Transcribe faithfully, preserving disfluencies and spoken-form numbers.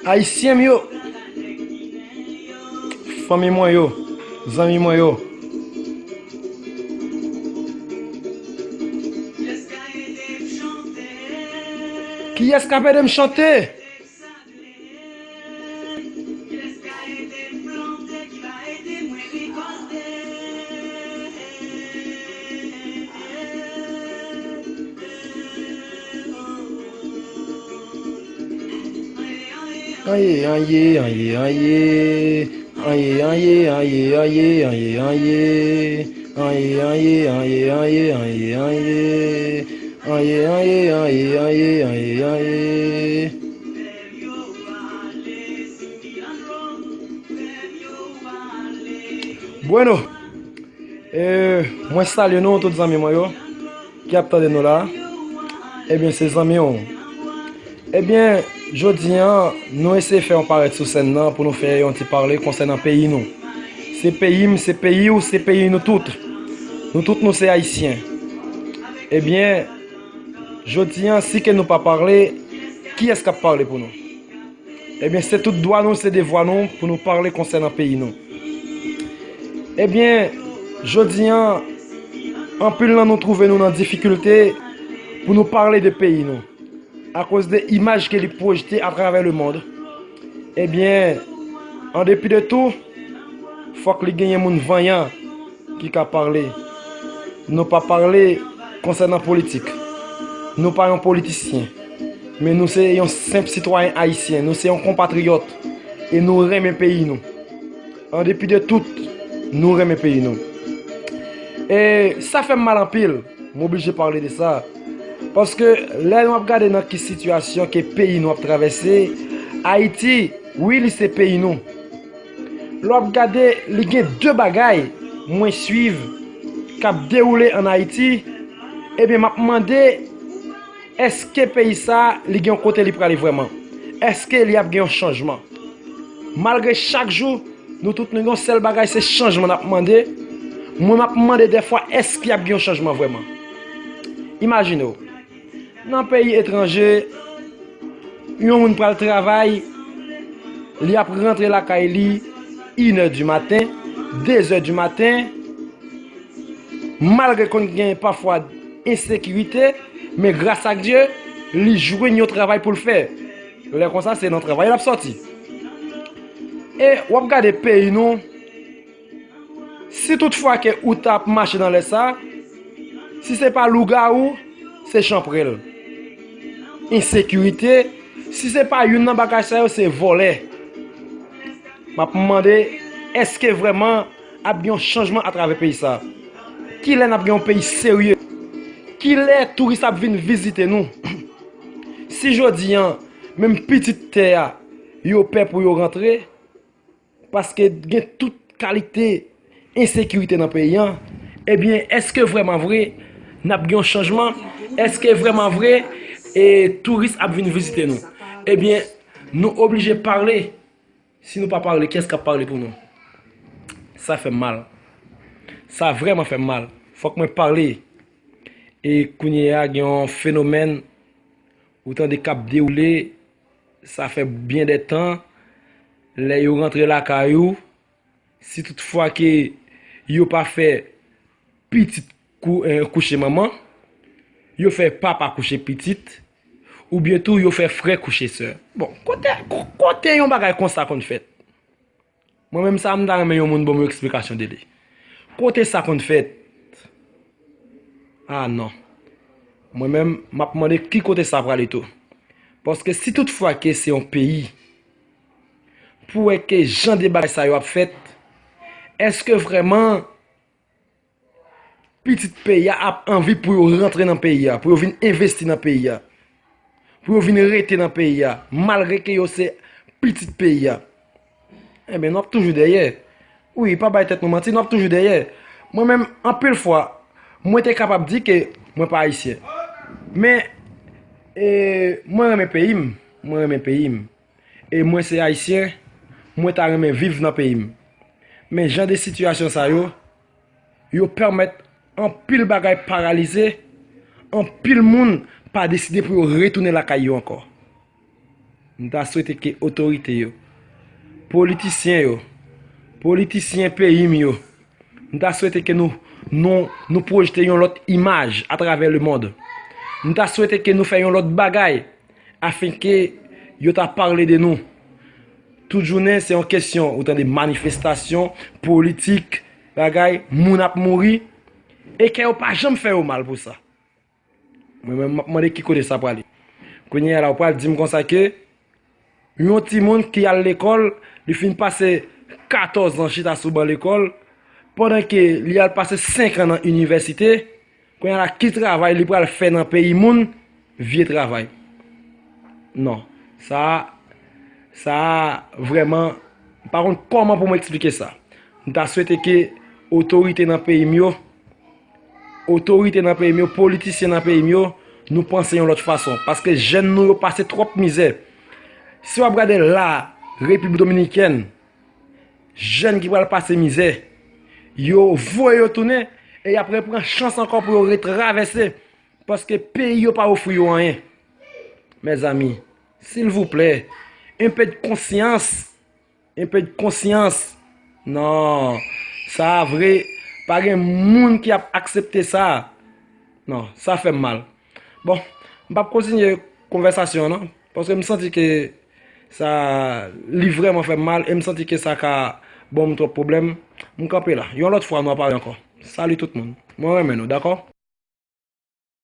Ayisyen m yo, fanmi mwen yo, zanmi mwen yo. Kiyès k ap ede m chante? Anye, anye, anye, anye. Anye, anye, anye, anye, anye, anye. Anye, anye, anye, anye, anye, anye, anye. Anye, anye, anye, anye, anye, anye. Bueno, eh, mwen salye nou tout zanmi mwen yo ki ap tande nou la. Ebyen, se zanmi w. Ebyen, jodi a, nou eseye fè yon parèt sou sèn nan pou nou fè yon ti pale konsènan peyi nou. Se peyi m, se peyi w, se peyi nou tout. Nou tout nou se Ayisyen. Ebyen, jodi a, si ke nou pa pale, kiyès k ap pale pou nou? Ebyen, se tout dwa nou, se devwa nou pou nou pale konsènan peyi nou. Ebyen, jodi a, anpil nan nou twouve nou nan difikilte pou nou pale de peyi nou, akoz de imaj ke li pwojte atravè lemonn. Ebyen, an depi de tou, fòk li genyen moun vanyan ki ka pale. Nou pa pale konsènan politik. Nou pa yon politisyen. Men nou se yon senp sitwayen ayisyen. Nou se yon konpatriyòt. E nou renmen peyi nou. An depi de tout, nou renmen peyi nou. E sa fè m mal anpil. M oblije pale de sa. Paske lè nou ap gade nan ki sitiyasyon ke peyi nou ap travèse, Ayiti, wi, li se peyi nou. Lè w ap gade, li gen de bagay mwen swiv k ap dewoule ann Ayiti, ebyen, m ap mande, èske peyi sa a, li gen yon kote li prale vrèman? Èske li ap gen yon chanjman? Malgre chak jou, nou tout nou gen yon sèl bagay, se chanjman n ap mande. Mwen, m ap mande dèfwa, èske y ap gen yon chanjman vrèman? Imajine w, nan peyi etranje, yon moun pral travay, li ap rantre lakay li inè di maten, dezè di maten, malgre konn gen pafwa ensekirite, men gras ak Dye, li jwenn yon travay pou l fè. Lè konsa, se nan travay l ap sòti. E w ap gade peyi nou, si toutfwa ke ou t ap mache nan lè sa, si se pa lougawou, se chanpwèl. Ensekirite, si se pa youn nan bagay sa yo, se vòlè. M ap mande, èske vrèman ap gen yon chanjman atravè peyi sa? Kilè n ap gen yon peyi serye? Kilè touris ap vin vizite nou? Si jodi a, menm pitit tè a, yo pè pou yo rantre, paske gen tout kalite ensekirite nan peyi a, ebyen, èske vrèman vre n ap gen yon chanjman? Èske vrèman vre, e, touris ap vin vizite nou? Ebyen, nou oblije pale. Si nou pa pale, kiyès k ap pale pou nou? Sa fè m mal. Sa vrèman fè m mal. Fòk mwen pale. E kounye a, gen yon fenomèn ou tande k ap dewoule, sa fè byen de tan, lè yo rantre lakay ou, si toutfwa ke yo pa fè pitit kou-, eh, kouche manman, yo fè papa kouche pitit, oubyen tou yo fè frè kouche sè. Bon, kote, ko-, kote yon bagay konsa konn fèt? Mwen menm sa, m ta renmen yon moun ban m yon eksplikasyon de li. Kote sa konn fèt? Ah non. Mwen menm, m ap mande ki kote sa prale tou. Paske si toutfwa ke se yon peyi, pou wè ke jan de bagay sa yo ap fèt, èske vrèman pitit peyi a ap anvi pou yo rantre nan peyi a, pou yo vin envesti nan peyi a, pou yo vin rete nan peyi a, malgre ke yo se pitit peyi a? Ebyen, nou ap toujou dèyè. Wi, pa bay tèt nou manti, nou ap toujou dèyè. Mwen menm, anpil fwa, mwen te kapab di ke mwen pa ayisyen. Men, e, mwen renmen peyi m, mwen renmen peyi m. E mwen se ayisyen, mwen ta renmen viv nan peyi m. Men jan de sitiyasyon sa yo, yo pèmèt anpil bagay paralize, anpil moun pa deside pou yo retounen lakay yo ankò. M ta swete ke otorite yo, politisyen yo, politisyen peyi m yo, m ta swete ke nou, nou, nou pwojte yon lòt imaj atravè lemonn. M ta swete ke nou fè yon lòt bagay afenke yo ta pale de nou. Tout jounen, se yon kesyon, ou tande manifestasyon, politik, bagay, moun ap mouri, e kè yo pa janm fè yo mal pou sa. Mwen menm, m ap mande ki kote sa prale. Kounye a la, ou pral di m konsa ke yon timoun ki al lekòl, li fin pase katòz an chita sou ban lekòl, pandan ke li al pase senk an nan inivèsite, kounye a la, ki travay li pral fè nan peyi moun, vye travay. Non, sa, sa vrèman, m pa konn kòman pou mwen eksplike sa. M ta swete ke otorite nan peyi m yo, otorite nan peyi m yo, politisyen nan peyi m yo, nou panse yon lòt fason. Paske jèn nou yo pase twòp mizè. Si w ap gade la, Repiblik Dominikèn, jèn ki pral pase mizè, yo voye yo tounen e y ap repran chans ankò pou yo retravèse. Paske peyi yo pa ofri yo anyen. Mezanmi, silvouplè, enpe de konsyans. Enpe de konsyans. Non. Sa a vre, pa gen moun ki ap aksepte sa. Non, sa fè m mal. Bon, m p ap kontinye konvèsasyon an, non. Paske m santi ke sa, li vrèman fè m mal e m santi ke sa ka ban m twòp pwoblèm. M kanpe la. Yon lòt fwa, nou a pale ankò. Sali tout moun. Mwen renmen nou, dakò?